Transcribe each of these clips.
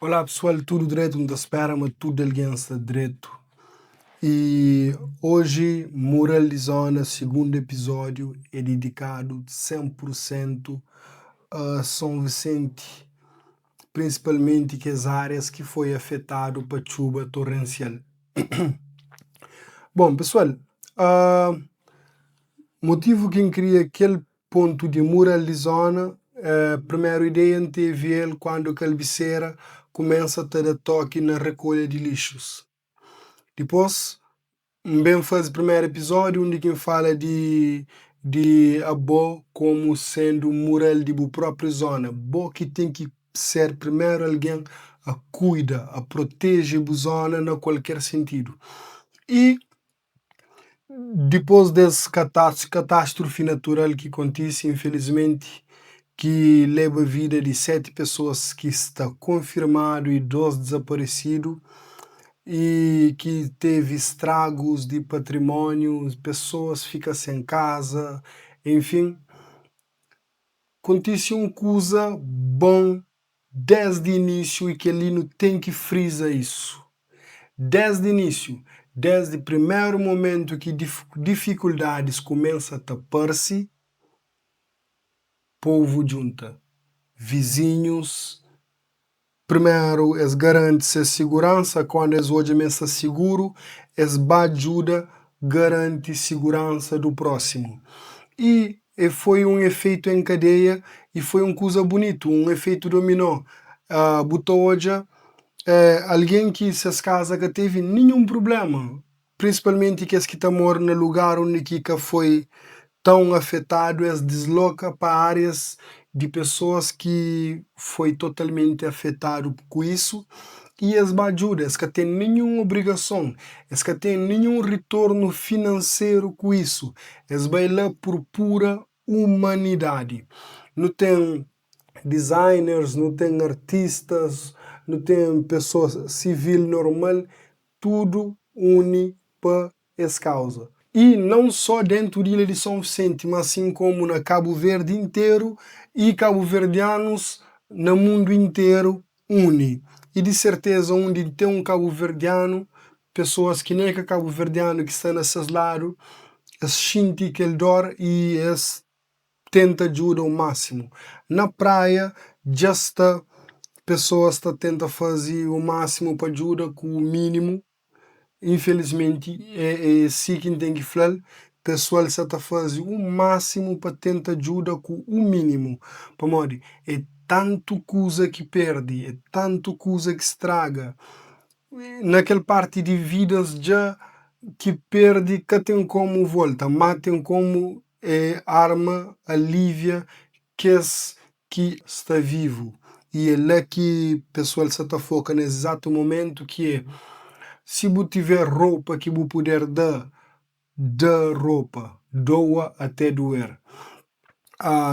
Olá pessoal, tudu dretu? N ta spera ma tudu algen sta dretu. I oji Mural di Zona sigundu episódiu é didikadu 100 pur sentu a Son Visenti, prinsipalmenti kes árias ki foi afetadu pa txuba torensial. Bon pessoal, motivu ki N kria kel Pontu di mural di zona. Primeru ideia N tevi el kuandu kalbisera kumensa ta da toki na rekolha di lixus. Dipôs, N ben faze primeru episódiu undi ki N fala di di abo komu sendu mural di bu própriu zona. Bo ki ten ki ser primeru algen a kuida, a proteje bu zona na kualker sentidu. I Dipôs des katástrufi natural ki kontise, infelizmenti, ki leba vida di 7 pesoas ki sta konfirmadu i 2 dizaparesidu, i ki tevi stragus di patrimóniu, pesoas fika sen kaza, enfin, kontise un kuza bon Désdi inísiu, i kel-li nu ten ki friza isu, désdi inísiu, désdi primeru momentu ki difikuldadis kumesa ta parse, povu djunta, vizinhus, primeru es garanti ses siguransa, kandu es odja ma es sta siguru, es ba djuda garanti siguransa du prósimu. I E foi un efeitu en kadeia i foi un kuza bunitu, un efeitu dominó. Bu ta odja algen ki ses kaza ka tevi ninhun prubléma, prinsipalmenti kes ki ta mora na lugar undi ki ka foi tãu afetadu, es disloka pa árias di pesoas ki foi totalmenti afetadu ku isu i es ba djuda. Es ka ten ninhun obrigason, es ka ten ninhun ritornu finanseru ku isu. Es bai la pur pura umanidadi. Nu ten designers, nu ten artistas, nu ten pesoas sivil normal, tudu uni pa es kauza. I nãu só dentu di ilha di Sãu Visenti, mas sin komu na Kabu Verdi interu i kabuverdianus na mundu interu uni. I di serteza undi ten un kabuverdianu, pesoas ki nen é ka kabuverdianu ki sta na ses ladu, es xinti kel dor i es tenta djuda o másimu. Na Praia dja sta pesoas ta tenta faze o másimu pa djuda ku mínimu. Infelizmenti é si ki N ten ki fla-l, pesoal sa ta faze u másimu pa tenta djuda ku u mínimu, pamodi é tantu kuza ki perde, é tantu kuza ki straga. Na kel parti di vidas dja ki perde ka ten komu volta, má ten komu é arma alivia kes ki sta vivu i é la ki pesoal sa ta foka nes izatu momentu ki é si bu tiver ropa ki bu puder da, da ropa, doa até doer.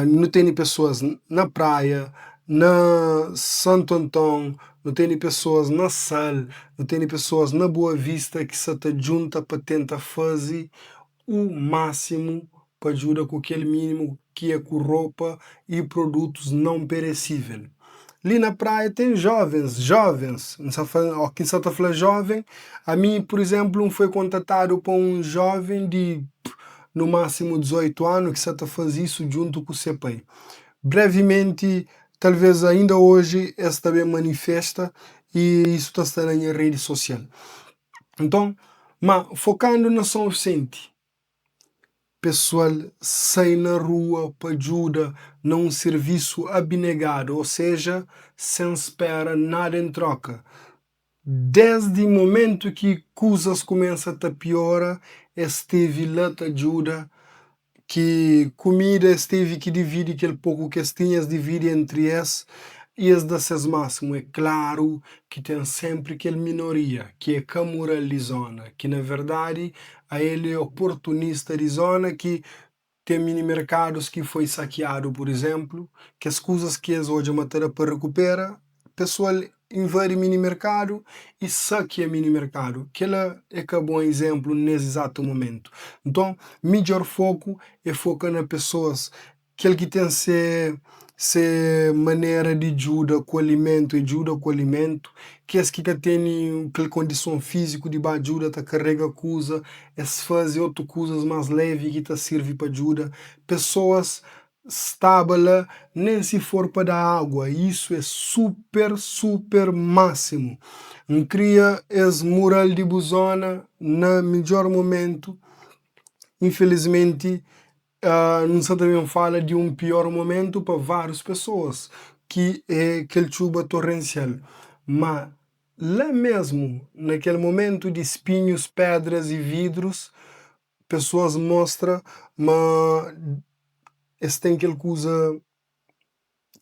Nu tene pesoas na Praia, na Santu Anton, nu tene pesoas na Sal, nu tene pesoas na Boa Vista ki sa ta djunta pa tenta faze u másimu pa djuda ku kel mínimu ki é ku ropa i produtus não peresível. Li na Praia ten jovens, jovens, N sa fla, ó ki N sa ta fla joven, ami pur izénplu N foi kontatadu pa un joven di nu másimu 18 anu ki sa ta faze isu djuntu ku se pai. Brevimenti, talvês ainda oji, es ta ben manifesta i isu ta sta na nha redi sosial. Nton, ma fokandu na Son Visenti, pesoal sai na rua pa djuda na un sirvisu abnegadu, ô seja, sen spera nada en troka. Désdi momentu ki kuzas kumesa ta piora, es stevi la ta djuda ki kumida es tevi ki dividi kel poku ki es tinha, es dividi entri es i es da ses másimu. É klaru ki ten sénpri kel minoria ki é ka mural di zóna, ki na verdadi ael é oportunista di zóna ki ten mini merkadus ki foi sakiadu, pur izénplu, kes kuzas ki es odja ma ta da pa rekupera, pesoal invadi mini merkadu i sakia mini merkadu. Kela é ka bon izénplu nes izatu momentu. Nton, midjór foku é foka na pesoas, kel ki ten se. Se manera di djuda ku alimentu é djuda ku alimentu. Kes ki ka tene kel kondison fíziku di ba djuda ta karega kuza, es faze otu kuzas más levi ki ta sirvi pa djuda. Pesoas staba la nen si for pa da água, isu é super super másimu. N kria es mural di bu zona na midjor momentu, infelizmenti N sa ta ben fala di un pior momentu pa várius pesoas, ki é kel txuba torensial. Má la mésmu, na kel momentu di spinhus, pédras i vidrus, pesoas mostra ma es ten kel kuza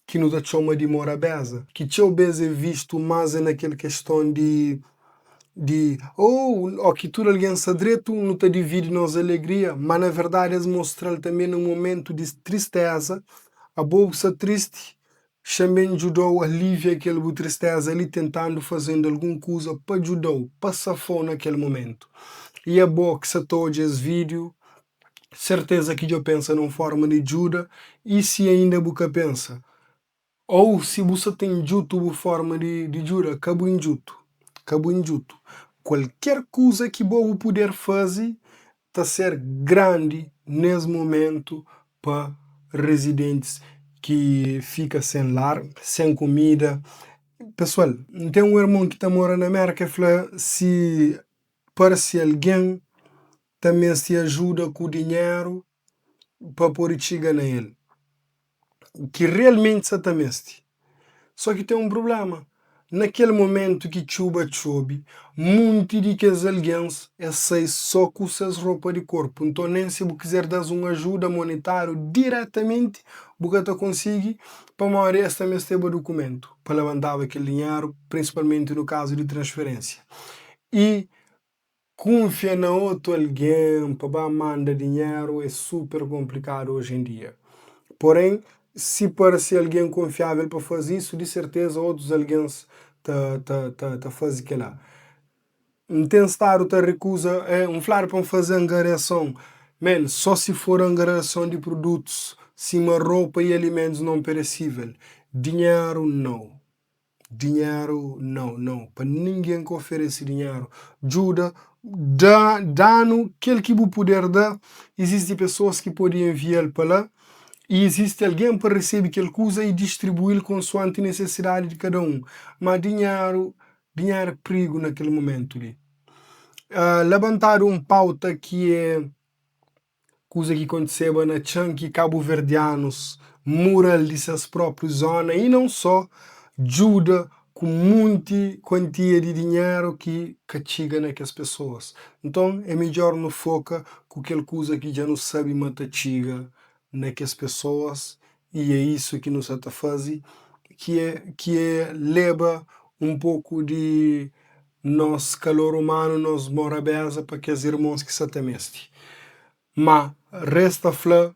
ki nu ta txoma di morabeza, ki txeu bês é vistu más é na kel keston di di oh óki tudu algen sta dretu nu ta dividi nos alegria, má na verdadi es mostra-l tanbê na un momentu di tristeza, abo bu sta tristi, xa-m ben djuda-u alivia kel bu tristeza li tentandu fazendu algun kuza pa djuda-u pa safa-u na kel momentu. I abo ki sta ta odja es vídiu, Serteza ki djo pensa na un forma di djuda i si ainda bu ka pensa ou si bu sa ta indjutu bu forma di djuda ka bu indjutu ka bu indjutu kualker kuza ki bo bu puder fazi ta ser grandi nes momentu pa rezidentis ki fika sen lar sen kumida pesual N ten un ermon ki ta mora na Merka el fla si parse algen ta meste ajuda ku dinheru pa pode txiga na el, ki realmenti sa ta meste. Só ki ten un prubléma, na kel momentu ki txuba txobe, munti di kes algens es sai só ku ses ropa di korpu. Nton nen si bu kizer da-s un ajuda monetáriu diretamenti, bu ka ta konsigi pamodi es ta mesteba dukumentu pa labantaba kel dinheru, prinsipalmenti nu kazu di transferénsia. I Kunfia na otu algen pa ba manda dinheru é super konplikadu oji en dia. Porém, si parse algen konfiável pa faze isu, di serteza otus algens ta ta ta ta faze kela. N ten stadu ta rekuza, N fladu pa N faze angariason, men, só si for angariason di produtus sima ropa i alimentus non peresível. Dinheru, nau. Dinheru nau nau pa ningen ka oferese dinheru djuda da danu kel ki bu puder da izisti pesoas ki pode envial pa la i izisti algen pa resebe kel kuza i distribuil konsuanti nesesidadi di kada un ma dinheru dinheru é prigu na kel mumentu li labantadu un pauta ki é Kuza ki kontiseba na txan ki kabuverdianus mural di ses própriu zóna i non só, djuda ku munti kuantia di dinheru ki ka txiga na kes pesoas. Nton é midjór nu foka ku kel kuza ki dja nu sabe ma ta txiga na kes pesoas i é isu ki nu sa ta faze, ki é ki é leba un poku di nos kalor umanu, nos morabeza pa kes irmons ki sa ta meste. Má, resta fla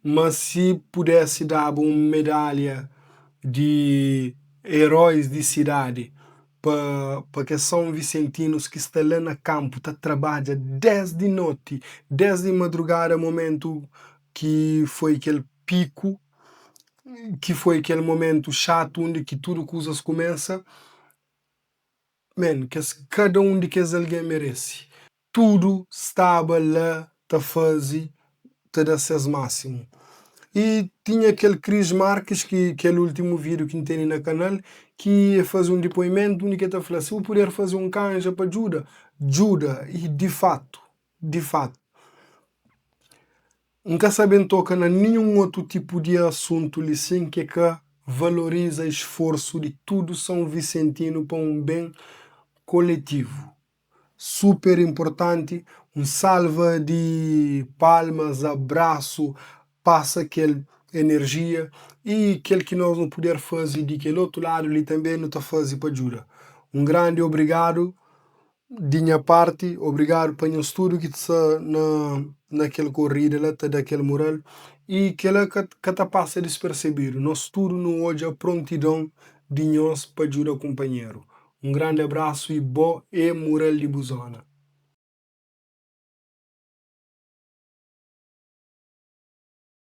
ma si pudese daba un medalha di eróis di sidadi pa pa kes sonvisentinus ki sta la na kanpu ta trabadja désdi noti, désdi madrugada momentu ki foi kel piku, ki foi kel momentu xatu undi ki tudu kuzas kumesa. Man, kes kada un di kes algen merese. Tudu staba la ta faze, ta da ses másimu. I tinha kel Cris Marques, ki kel últimu vídiu ki N tene na kanal, ki e faze un dipoimentu undi ki e ta fla, si bu puder faze un kanja pa djuda, djuda. I di fatu, di fatu, N ka sa ben toka na ninhun otu tipu di asuntu li sin ki ka valoriza isforsu di tudu sonvisentinu pa un ben koletivu. Super inportanti, un salva di palmas, abrasu, pasa kel enerjia i kel ki nos nu puder faze di kel otu ladu li tanbe nu ta faze pa djuda. Un grandi obrigadu. Di nha parti, obrigadu pa nhos tudu ki sta na na kel korrida la ta da kel mural i kela ka ka ta pasa dispersebidu. Nos tudu nu odja prontidon di nhos pa djuda kunpanheru. Un grandi abrasu i bo é mural di bu zona.